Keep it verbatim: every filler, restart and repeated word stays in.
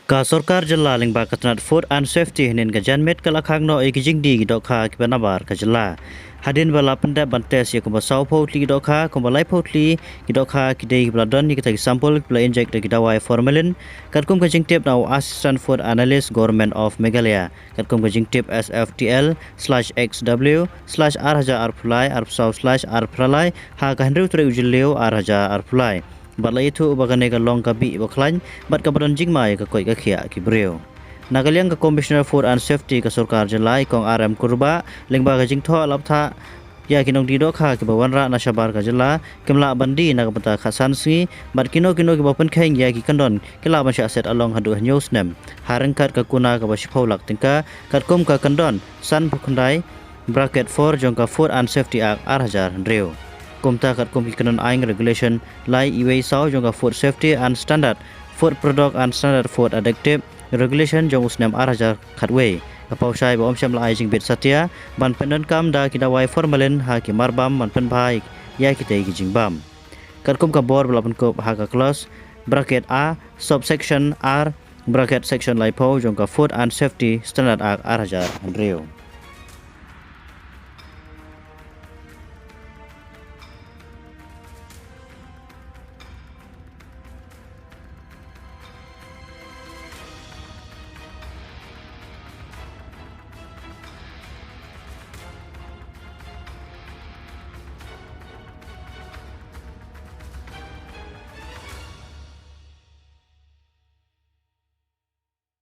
Ka sorkar jylla lyngba ka tnat Food and Safety hynnin ka janmiet ka la khang noh ïa ki jingdie ki dohkha kiba nabar ka jylla. Hadien ba la pyndep ban test ïa kumba sawphew tylli ki dohkha, kumba laiphew tylli ki dohkha ki dei kiba la don ïa kita ki sample kiba la inject da ki dawai formalin, katkum ka jingtip na u Assistant Food Analyst, Government of Meghalaya, katkum ka jingtip S F T L slash X W slash ar hajar arphew lai, arphew saw slash arphew lai, ha ka hynriew tarik u Jylliew ar hajar arphew lai. Bad la ïathuh ba kane ka long ka bih ba khlaiñ bad kaba don jingma ïa ka koit ka khiah ki briew. Na ka liang ka Commissioner Food and Safety ka sorkar jylla, i Kong R M Kurbah, lyngba ka jingthoh la bthah ïa ki nongdie dohkha kiba wanrah na shabar ka jylla kim lah ban die na ka bynta khatsan sngi, bad kino kino kiba pynkheiñ ïa ki kyndon ki lah ban shah set along haduh hynñiew snem ha ryngkat ka kuna kaba shiphew lak tyngka, katkum ka kyndon sanphew khyndai bracket four jong ka Food and Safety Act ar hajar hynriew. Kumta katkum ki kyndon aiñ, regulation lai, iwei saw jong ka Food Safety and Standard, Food Product and Standard, Food Additive Regulation jong u snem ar hajar khatwei, ka paw shai ba ym shym la ai jingbit satia ban pyndonkam da ki dawai formalin ha ki marbam ban pynbha ïa kitei ki jingbam, katkum ka bor ba la pynkup ha ka clause, bracket A, subsection R, bracket section laiphew jong ka Food and Safety Standard Act ar hajar hynriew.